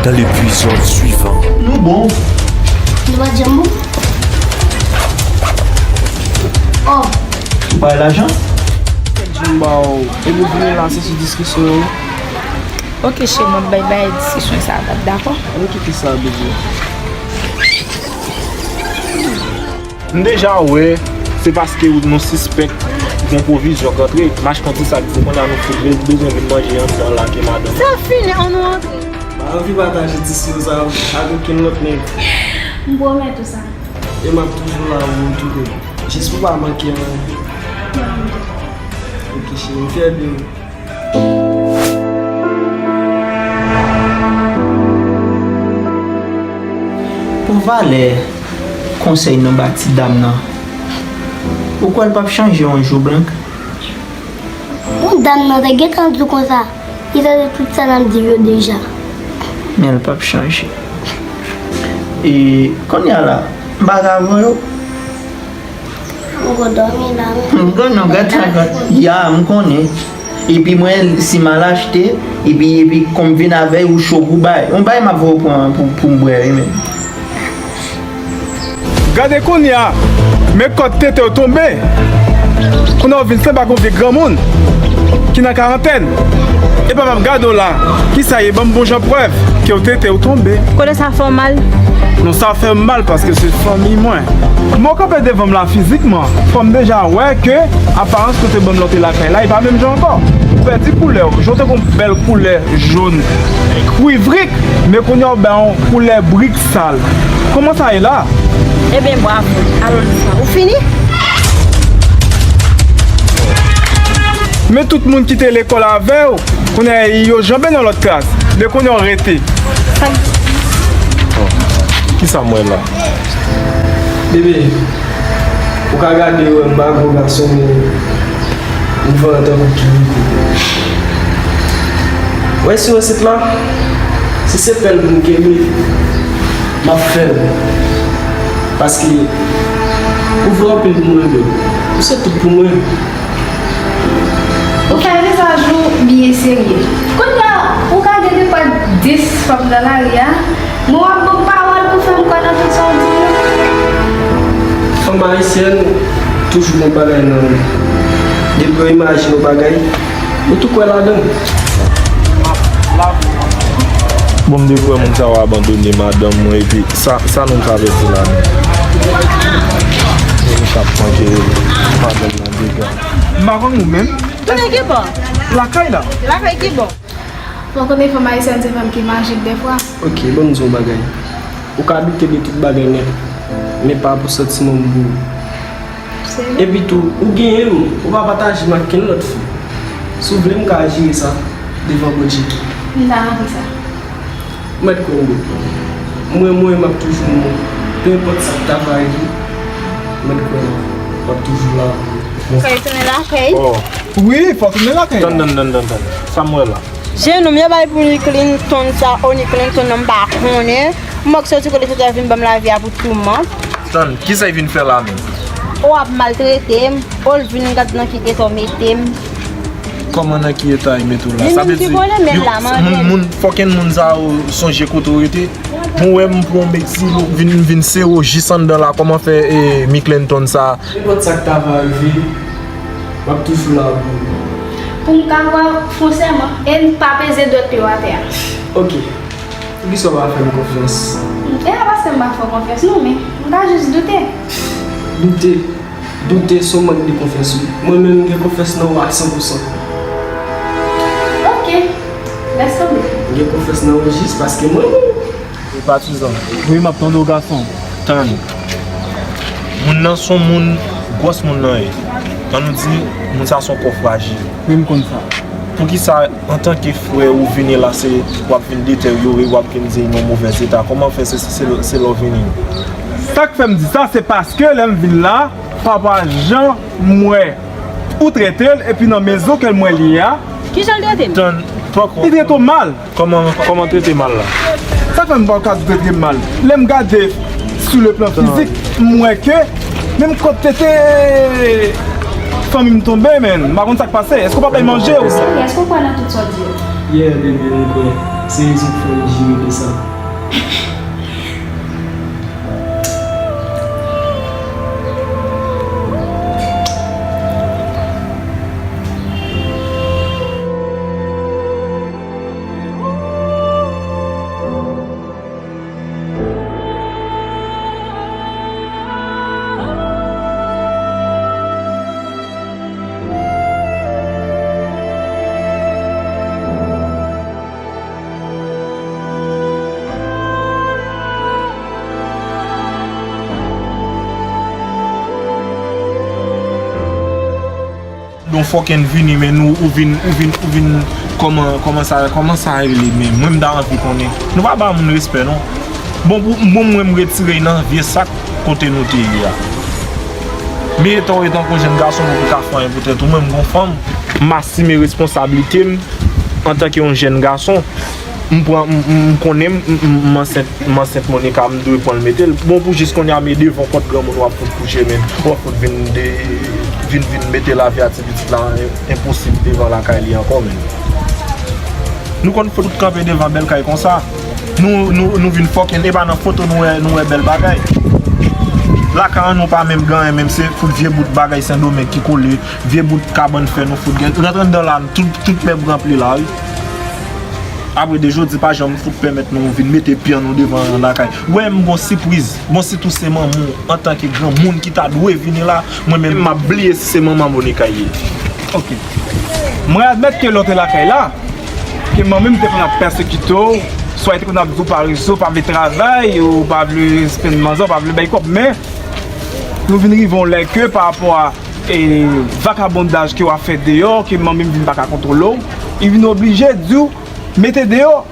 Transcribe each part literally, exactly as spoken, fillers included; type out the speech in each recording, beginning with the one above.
Dans l'épisode suivant. Nou bon. Nou pa janm bon. Oh. Ou bay lajan? M ba w. E nou vini la, se sou diskisyon yo. Ok, cheri, mwen bay bay diskisyon sa a, dakò? Ann kite sa, bebe. M deja wè, se paske nou sispèk gon pwovizyon k antre. Mach konti sa k di konnya nou fout bezwen vin manje anndan la ke madanm. Sa fini, ann nou antre. M pa anvi pataje ti siwo sa yo ak okenn lòt nèg. M pwomèt ou sa. E m ap toujou la pou ou toude. Jis pou pa manke anyen. Ok, cheri, m fyè de ou. Pou valè konsèy nou ba ti dam nan, ou kwè l p ap chanje yon jou, Blank? Bon, dam nan te gentan di w konsa. Li tande tout sa n ap di yo deja. Men l p ap chanje. E kounye a la, m pa ka voye w. M ko dòmi la, wi. M konnen w gentan konn. Ya, m konnen. Epi mwen, si m al achte, epi, epi kon m vin avè w, ou cho pou bay. Yon bay m ap voye w pran pou, pou m bwè, wi, men. Gade kounye a, men kòt tete w tonbe. Kounye a w vin sanble ak yon vye granmoun ki nan karantèn. E papa m gade w la, kisa ye? Ban m bon jan prèv ke w tete w tonbe. Kote sa fè w mal? Non, sa fè m mal paske se fanmi mwen. Men w kanpe devan m la fizikman, fò m deja wè ke aparans kote w te ban m lè w te lakay la, e pa menm jan ankò. Ou pèdi koulè w. Jodi w te gon bèl koulè jòn kwivrik, men kounye a w bay yon koulè brik sal. Kòman sa ye la? Ebyen, bravo. Alò, Liswa, ou fini? Men tout moun ki te lekòl avè w, kounye a yo janbe nan lòt klas. Men kounye a w rete. Sa k Kisa m wè la? Bebe, ou ka gade wè m pa gwo gason, men m vòlè tankou kiwiko. Wè si wè sit la, si se pèl pou m kenbe, m ap fè l. Paske ou vle anpil pou mwen, bebe. Ou se tout pou mwen. Ou fè vizaj ou byen serye. Kounye a, ou ka gen dekwa dis fanm nan lari a, men w ap ban m pawòl pou fè m kwè nan tout sa w di yo. Fanm ayisyèn toujou gen bagay nan yo. Depi yo imajine yon bagay, yo tou kwè ladan l. Bon, m depi wè moun sa yo abandone madanm mwen, epi sa, sa nou travèse la menm? E nou t ap manje madanm nan dega. M pa konn ou menm. Tounen ki bò? Lakay la. Lakay ki bò? Fò w konnen fanm ayisyèn se fanm ki majik dèfwa. Ok, ban m di w yon bagay. Ou ka doute de tout bagay nèt, men pa pou santiman m pou ou. Serye? Epi tou, ou genyen m, ou pa pataje m ak kenn lòt fi. Si w vle, m ka jere sa devan Bondye. M ta rantre sa. Mèt kwè m, bebe. Mwen, mwen, m ap toujou mwen. Penenpòt sa k ta va rive, mèt kwè m, m ap toujou la pou ou. Fò w tounen lakay. Oh. Wi, fò w tounen lakay la. Tann, tann, tann, tann, tann. Sa m wè la. Jenòm yo bay pou Ni Clinton sa, o Ni Clinton nan m pa konnen. M wè k soti kote soti a vin ban m lavi a pou toumant. Tann, kisa l vin fè la menm? O ap maltrete m, o l vin gad nan ki eta w mete m. Kòman nan ki eta l mete w la? Sa vle di, moun, moun, fòken moun sa yo sonje kote w rete. Mwen wè m pran yon bèk silo, vin, vin sere w jis anndan la, kòman fè, e, Mi Clinton sa? Nenpòt sa k ta va rive, m ap toujou la pou ou. Pou m ka kwè w, fon sèman, e n pa peze dwèt yo atè a. Ok. Poukisa w pa fè m konfyans? E pa paske m pa fè w konfyans non, men m ka jis doute. Doute? Doute se yon mank de konfyans, wi. Mwen menm, m gen konfyans nan ou a san pou san. Ok. Lèse tombe. M gen konfyans nan ou jis paske m renmen w. E patizan. Wi, m ap tande w, gason. Tann. Moun nan se yon moun, gwòs moun nan ye. Ann nou di, moun sa se yon kò frajil. Wi, m konn sa. Poukisa, antanke frè, ou vini la, se w ap vin deteryore, w ap vin di l nan movèz eta? Kòman fè se, se, se, se lè w vini? Sa k fè m di sa, se paske lè m vin la, papa jan m wè ou trete l, epi nan mezon ke l mwen li a. Kijan l trete m? Tann, poko. Li trete w mal. Kòman, kòman trete mal la? Sa fè m pa ka di trete m mal. Lè m gade sou le plan fizik, m wè ke menm kòt tete fanmi m tonbe, men m pa konn sa k pase. Èske w pa bay manje ou? Seri, èske w kwè nan tout sa w di yo? Yeah, bebe, m kwè. Se rezon k fè l jere de sa. Don fòken vini, men nou, ou vin, ou vin, ou vin, kòman, kòman sa, kòman sa rele, men mwen m ta anvi konnen. Nou pa ba moun respè, non. Bon, pou, bon, mwen m retire nan vye sak kote nou te ye a. Men etan w etan kon jèn gason, ou ka fè anyen pou tèt ou, mwen m gon fanm. M asime responsablite m antanke yon jèn gason. M pran, m, m, m konnen m, m, m, m ansent, m ansent Monica, m dwe pran l mete l. Bon, pou jis kounye a, men devan pòt granmoun w ap fout kouche, men w ap fout vin de, vin, vin mete lavi a ti pitit la en-, enposib devan lakay li ankò, men. Nou konn fout kanpe devan bèl kay konsa. Nou, nou, nou vin fòken, e pa nan foto nou wè, nou wè bèl bagay. Lakay an nou pa menm gen anyen, menm se fout vye bout bagay Sendomeng ki kole, vye bout kabann fè nou fout gen. Rantre anndan la, tout, tout mèb ranpli la, wi. Apre de jodi, pa janm fout pèmèt nou vin mete pye nou devan lakay. Wè, m gon sipriz. Bon, sitou se manman w, antanke granmoun ki ta dwe vini la, mwen menm m ap bliye si se manman Monica ye. Ok. Mwen admèt ke lè w te lakay la, ke manmi m te konn ap pèsekite w, swa li te konn ap di w pa rezo, pa vle travay, ou pa vle spenn manzè, ou pa vle bay kòb, men nou vin rive yon lè ke pa rapò a e vakabondaj ke w ap fè deyò, ke manmi m vin pa ka kontwole w, li vin oblije di w mete deyò.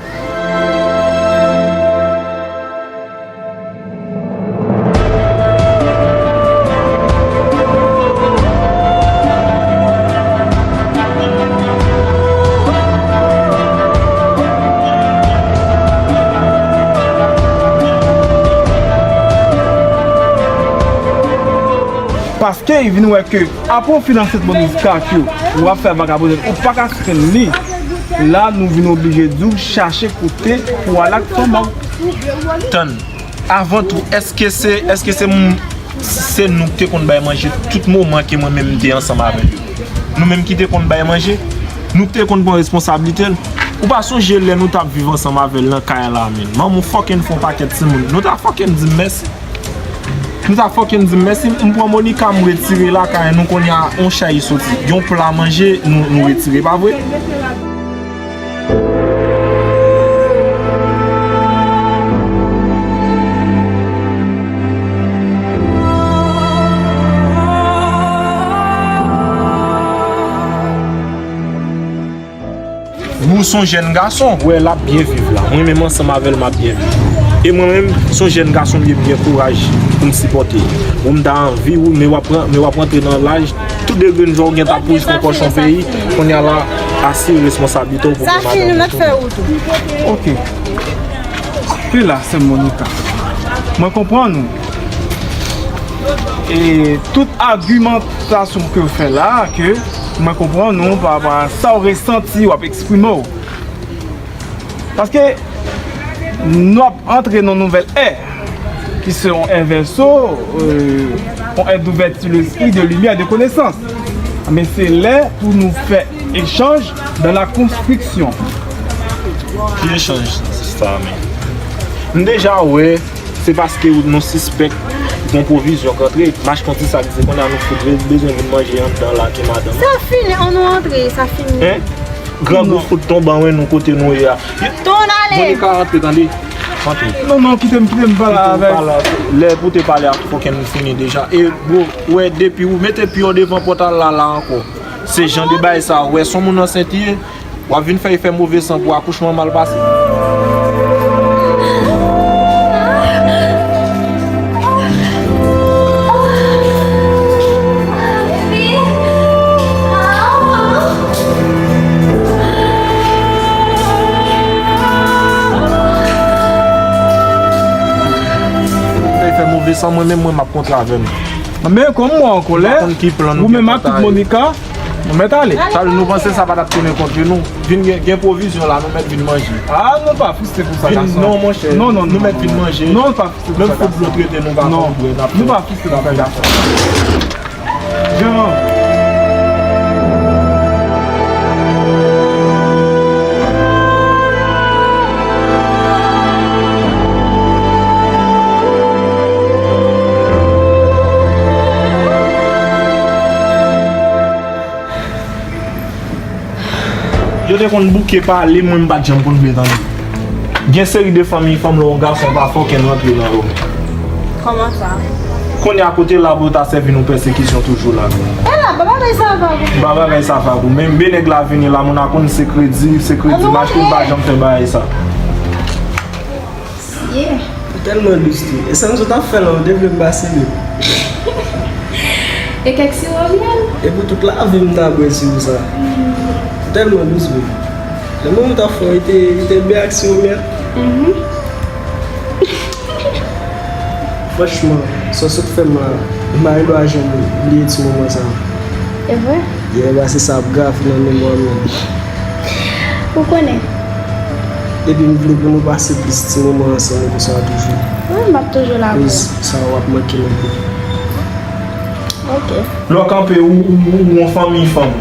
Paske li vin wè ke apre w fin ansent Monica ke w ap fè vakabonnèt, ou pa ka sispann li. La, nou vin oblije di w chache kote pou w al ak fanm ou. Tann, avan tou, èske se, èske se m, se nou ki te konn bay manje tout moman ke mwen menm m te ansanm avè l yo? Nou menm ki te konn bay manje? Nou ki te konn pran responsablite l? Ou pa sonje lè nou t ap viv ansanm avè l nan kay la, menm? Manman w fòken fè yon pakèt timoun. Nou ta fòken di m mèsi. Nou ta fòken di m mèsi. M pran Monica, m retire lakay nou, kounye a, yon chay soti. Yon pla manje, nou, nou retire, pa vre? Ou se yon jèn gason, w wè l ap byen viv la. Mwen menm ansanm avè l, m ap byen viv. E mwen menm, se yon jèn gason m ye, m gen kouraj pou m sipòte. Ou m ta anvi, wi, men w ap pran, men w ap rantre nan laj, tout de grenn jwa w gen t ap pou jis nan pòch yon peyi, kounye a la, asire responsablite w pou gen madanm ou tou. Sa fini, nou mèt fè wout ou. Ok. Pi la, sè Monica. Mwen konprann ou. E tout agimantasyon ke w fè la, ke mwen konprann ou pa rapò a sa w resanti, w ap eksprime w. Paske nou ap antre nan nouvèl è, ki se yon è vèso, euh, yon è douvèti lespri, de limyè, de konesans. Men se lè pou nou fè echanj dans la construction. Ki echanj sa, men? M deja wè, se paske nou sispèk gon pwovizyon k antre. Mach konti sa ki se kounye a nou fout bezwen vin manje anndan la ke madanm. Sa fini, ann nou antre, sa fini. Hein? Grangou fout tonbe anwen nou kote nou ye a. Ton ale. Monica, antre, tande. Antre. Non, non, kite m, kite m pale avèk. Lè pou te pale ak fòken fini deja. E, bro, wè, depi ou mete pye w devan pòt la, la ankò. Se jan de bagay sa, wè, se yon moun ansent li ye. W ap vin fè l fè move san pou akouchman mal pase. Fè l fè move san, mwen menm, mwen, m ap kontre avè l. Men kòm mwen an kòlè, ou menm ak tout Monica, Nou mèt ale. Sa vle di nou panse sa pa t ap tounen kont nou. Vin gen, gen pwovizyon la, nou mèt vin manje. Ah, nou pa frustre pou sa, gason. Non, monchè. Non, non, non, nou mèt vin manje. Non, nou pa frustre pou sa, gason. Menm fout dlo trete nou pa konn bwè, n ap... Non, nou pa frustre pou sa, gason. Jan. Yo te konn bouke pale, mwen m pa t janm konn vle tande. Gen seri de fanmi fanm lè yon gason pa fòken rantre nan yo. Kòman sa? Kounye a kote la pou yo ta sèvi nou pèsekisyon toujou la. E la, ba bagay sa va gou. Ba bagay sa va gou. Men, men nèg la vini la, moun a konn se kredi, se kredi, m achte m pa janm fè bagay sa. Yeah. Ou tèlman dous tou. E sa m sot ap fè la, ou te vle m pase li. E kèk siwo myèl. E pou tout lavi m ta bwè siwo sa. Ou tèlman dous vre. Lè manman w t ap fè w, li te, li te byen ak siwo myèl. Mhm. Franchman, sa w sot fè m la, m pa gen dwa janm bliye ti moman sa. E vre? Yeah, ba se sa ap grave nan memwa m nan. Ou konnen. Epi m vle pou nou pase plis ti moman ansanm konsa toujou. Wi, m ap toujou la pou ou. Koz sa w ap manke m anpil. Ok. Lè w kanpe, ou, ou, ou, ou yon fanmi fanm.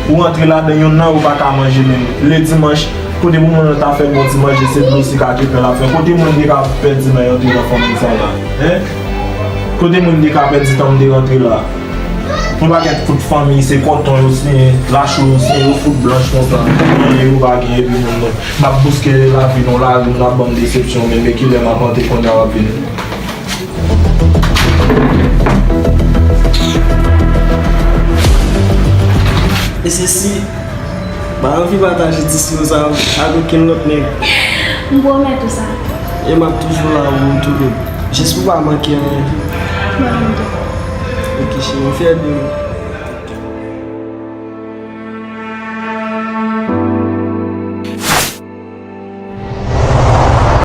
Ou rantre ladan, yonn nan yo pa ka manje menm. Ledimanch, kote pou moun nan ta fè bon ti manje, se dlo sik ak pen l ap fè. Kote moun ki ka pèdi men yo te nan fanmi sa la? Hein? Kote moun ki ka pèdi tan m te rantre la? Yon pakèt fout fanmi, se kòton yo siyen, lacho yo siyen, yo fout blanch konsa. Yo pa gen epi moun nan. M ap bouske lavi nou, lari, moun ap ban m desepsyon, men, men kilè m ap rantre kounye a w ap vini. E se si, pa anvi pataje ti siwo sa ak okenn lòt nèg. M pwomèt ou sa. E m ap toujou la pou ou tou, baby. Jis pou pa manke anyen. Mwen menm tou. Ok, cheri, m fyè de ou.